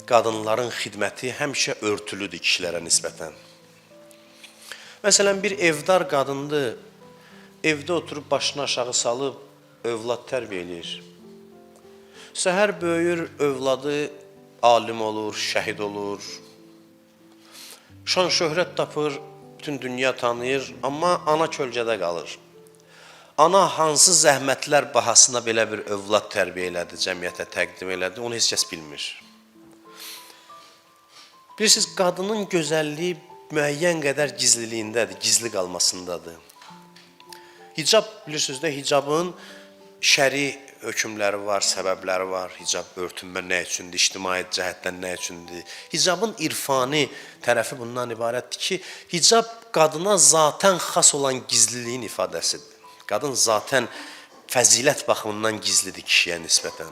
qadınların xidməti həmişə örtülüdür kişilərə nisbətən. Məsələn, bir evdar qadındır, evdə oturub başını aşağı salıb övlad tərbiyə eləyir. Səhər böyüyür, övladı alim olur, şəhid olur. Şan şöhrət tapır, bütün dünya tanıyır, amma ana kölgədə qalır. Ana hansı zəhmətlər bahasına belə bir övlad tərbiyə elədi, cəmiyyətə təqdim elədi, onu heç kəs bilmir. Bilirsiniz, qadının gözəlliyi müəyyən qədər gizliliyindədir, gizli qalmasındadır. Hicab, bilirsiniz də, hicabın şəri hökmləri var, səbəbləri var. Hicab örtünmə nə üçündür, ictimai cəhətdən nə üçündür? Hicabın irfani tərəfi bundan ibarətdir ki, hicab qadına zatən xas olan gizliliyin ifadəsidir. Qadın zatən fəzilət baxımından gizlidir kişiyə nisbətən.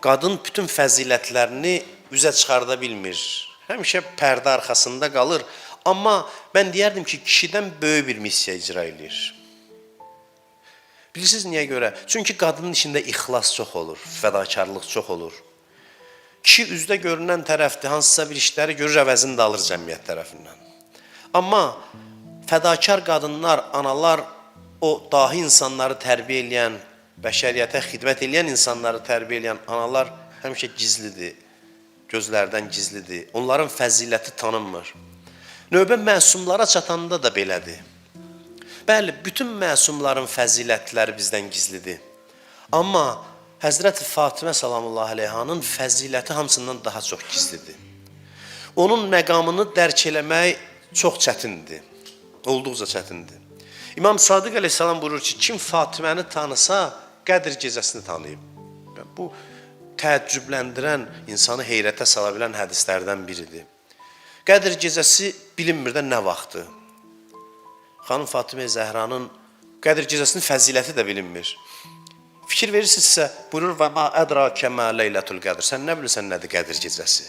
Qadın bütün fəzilətlərini üzə çıxarda bilmir. Həmişə pərdə arxasında qalır. Amma mən deyərdim ki, kişidən böyük bir missiya icra eləyir. Bilirsiniz niyə görə? Çünki qadının içində ixlas çox olur, fədakarlıq çox olur. Kişi üzdə görünən tərəfdir, hansısa bir işləri görür, əvəzini də alır cəmiyyət tərəfindən. Amma fədakar qadınlar, analar o dahi insanları tərbiyə eləyən, bəşəriyyətə xidmət eləyən insanları tərbiyə eləyən analar həmişə gizlidir. Gözlərdən gizlidir. Onların fəziləti tanınmır. Növbə məsumlara çatanda da belədir. Bəli, bütün məsumların fəzilətləri bizdən gizlidir. Amma Həzrət Fatimə salamullah əleyhanın fəziləti hamısından daha çox gizlidir. Onun məqamını dərk eləmək çox çətindir. Olduqca çətindir. İmam Sadiq əleyhissalam buyurur ki, kim Fatiməni tanısa, Qədr gecəsini tanıyıb. Bu təəccübləndirən, insanı heyrətə sala bilən hədislərdən biridir. Qədr gecəsi bilinmir də nə vaxtı. Xanım Fatimə Zəhranın Qədr gecəsinin fəziləti də bilinmir. Fikir verirsinizsə, buyurur və ma ədrakə mə leylətul qədr. Sən nə bilirsən nədir Qədr gecəsi?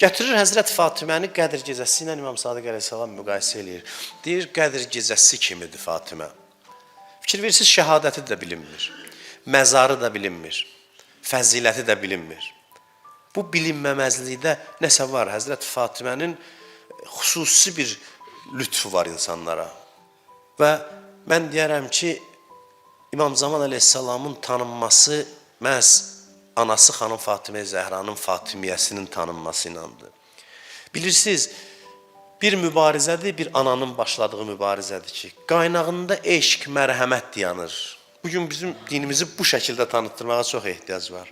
Gətirir Həzrət Fatiməni Qədr gecəsi ilə İmam Sadiq əleyhissalam müqayisə eləyir. Deyir Qədr gecəsi kimidir Fatimə. Fikir verirsiniz, şəhadəti də bilinmir. Məzarı da bilinmir. Fəziləti də bilinmir. Bu bilinməməzlikdə nəsə var. Həzrət Fatimənin xüsusi bir lütfu var insanlara. Və mən deyərəm ki, İmam Zaman əleyhissalamın tanınması məhz anası xanım Fatimə Zəhranın Fatimiyyəsinin tanınması iləndir. Bilirsiniz, bir mübarizədir, bir ananın başladığı mübarizədir ki, qaynağında eşq, mərhəmət dayanır. Bugün bizim dinimizi bu şəkildə tanıtdırmağa çox ehtiyac var.